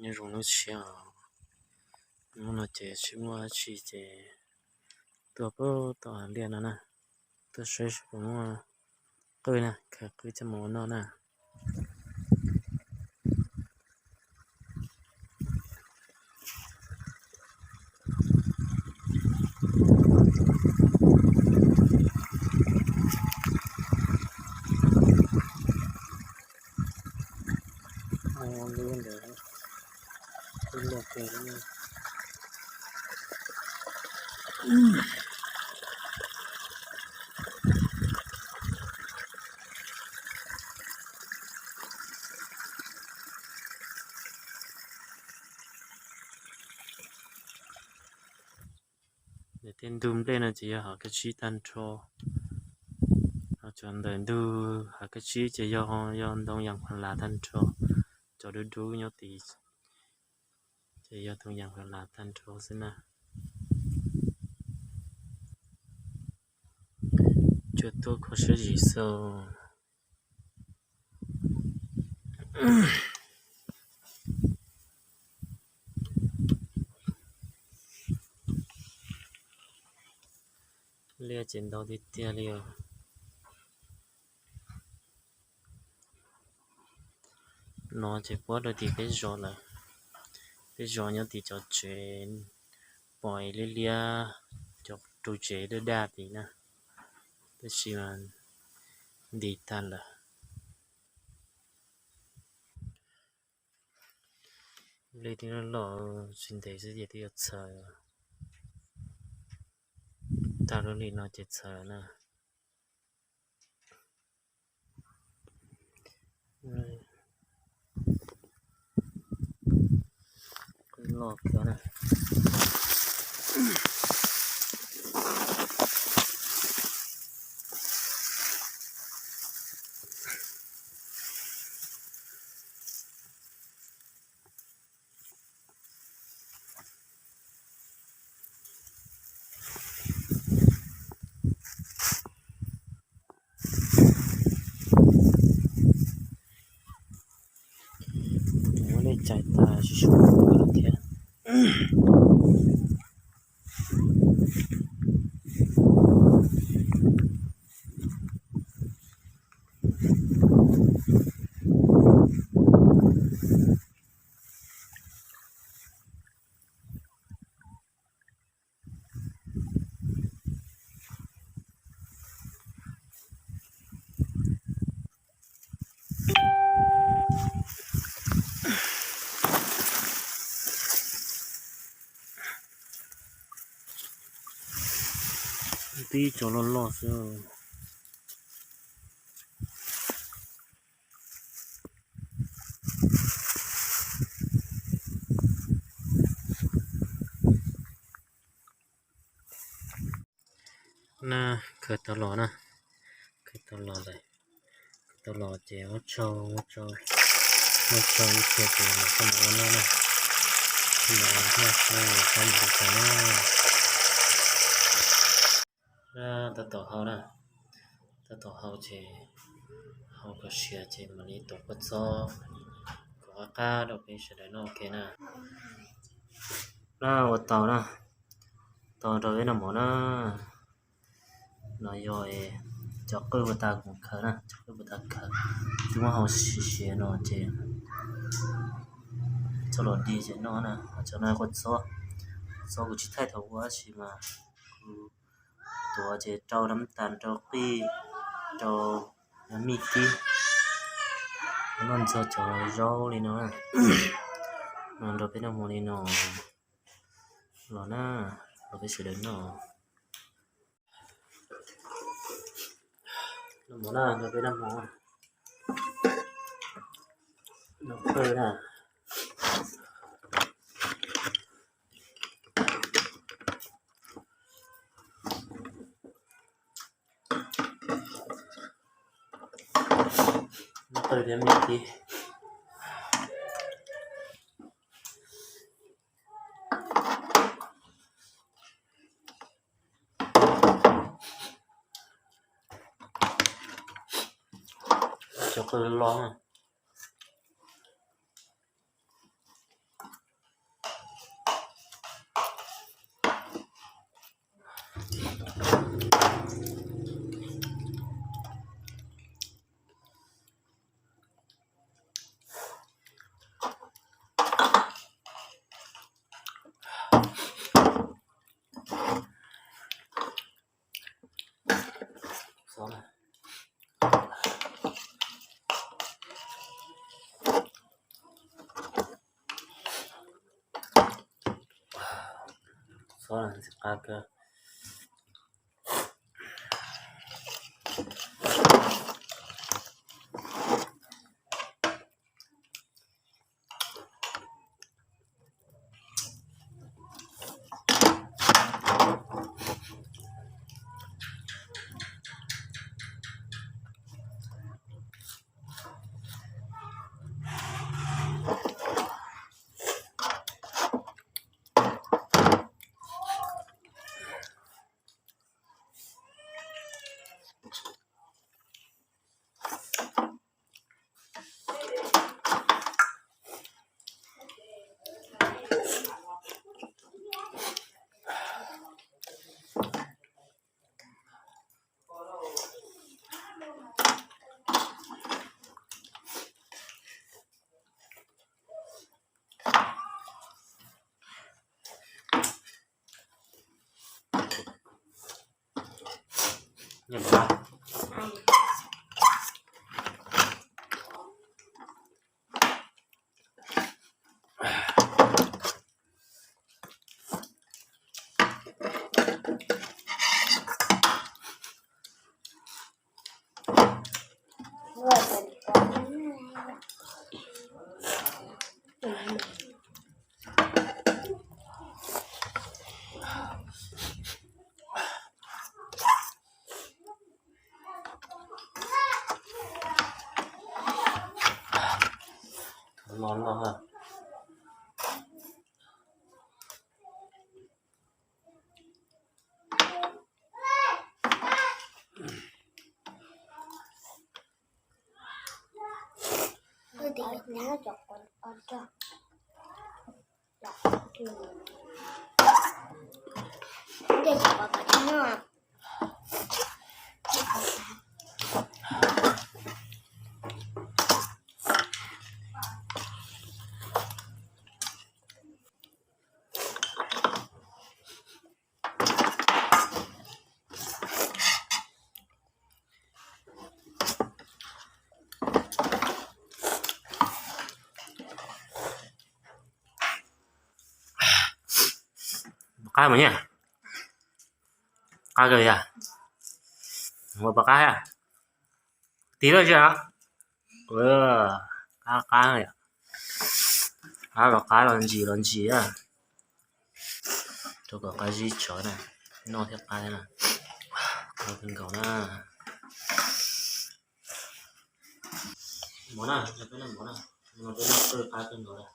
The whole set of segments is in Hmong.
Nyob zoo lub sij hawm no ces tsis muaj dab tsi ces tuaj pab tom hav liaj no na, tuaj saib puas muaj qwj na, khaws qwj coj mus ua noj na. Tej ntug nplej no ces yog hav kab tsib tag nrho, ho cov ntawm ntug hav kab tsib ces yog, yog ntoo yas pha las tag nrho, cov dub dub nyob tid ces yog ntoo yas pha las tag nrho xwb na. Tsuas tuaj kho siab zim xwb. Liaj ces ntau tiag tiag li os. No ces puab rau tim peb zos lawm. Peb zos nyob tim cov tsev pom liab liab, cov ru tsev daj daj tid na, tab sis mas nti tag lawm. Li twb loj loj tsis ntev xwb ces twb yuav txhaws. Tag lub li no ces txhaws na. Loj kawg na. Muab nej cais tas tsis sub lawm thiab. Tib tsob loj loj xwb. Na, khaws tau los na, khaws tau los lawm, khaws tau los ces ua tsaug, ua tsaug, ua tsaug ib txhia ces los coj mus ua noj na, coj mus ua noj, coj mus ua noj na. Tab tom hau na, tab tom hau ces hau kom siav ces mam li tuav kua txob kom qab qab rau peb sawv daws noj ua ke na. Na ua tau na, tau rau peb noj mov na. No yog cov qwj uas tas kuv khaws na, cov qwj uas tas khaws, twb muab hau siav siav no ces txhob los di ces noj na. Cov no kua txob, kua txob kuv tsis thaij thaum ua tab sis mas kuv tuav ces rau nab tas, rau qij, rau me tib, noj ntxuag cov zaub li no na. No rau peb noj mov li no los na, los peb sawv daws noj. Noj mov na, noj peb noj mov. Noj qwj na. Noj qwj thiab me tib. Cov qwj loj. tob ntxim qab kawg. Los los. Qab mas nyaj. Qab kawg yog. Ua pom qab, tig lawm tsis? Qab qab, qab los qab los ntsim los ntsim, rau kom qab zib tsov na, noj thiab qab thiab na. Qab kawg nkaus na. Mov na, peb noj mov na, no peb noj qwj qab kawg nkaus na.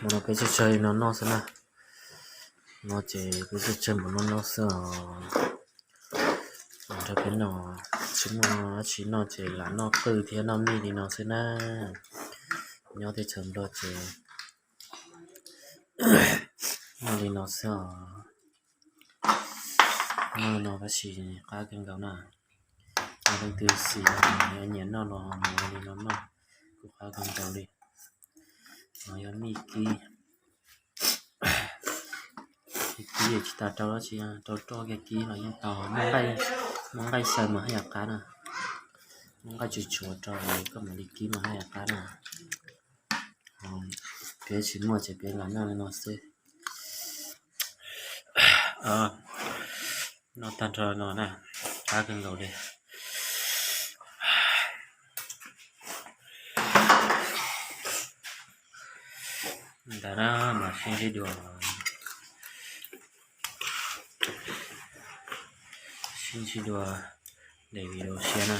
Mus no peb tsawg tsawg li no noj xwb na. No ces peb tsawg tsawg mus no noj xwb os. Nrog peb noj, tsis muaj dab tsi noj ces lam noj qwj thiab noj mij li no xwb na. Nyob teb chaws Nplog ces noj li no xwb os. Noj no tab sis qab kawg nkaus na. Leej twg xis nyiam noj los mus li no noj, kuj qab kawg nkaus li. No yog mij kib. Kib tsis tas rau dab tsi, rau roj kiag kib los yeej tau. Muaj nqaij xyaw mas haj yam qab na. Muaj nqaij tsuj tsuav rau koj mam li kib mas haj yam qab na. Peb tsis muaj ces peb lam noj li no xwb. Noj tag nrho no na, qab kawg nkaus li. Ntawd na, mas sib ntsib dua, sib ntsib dua daim video tshiab na.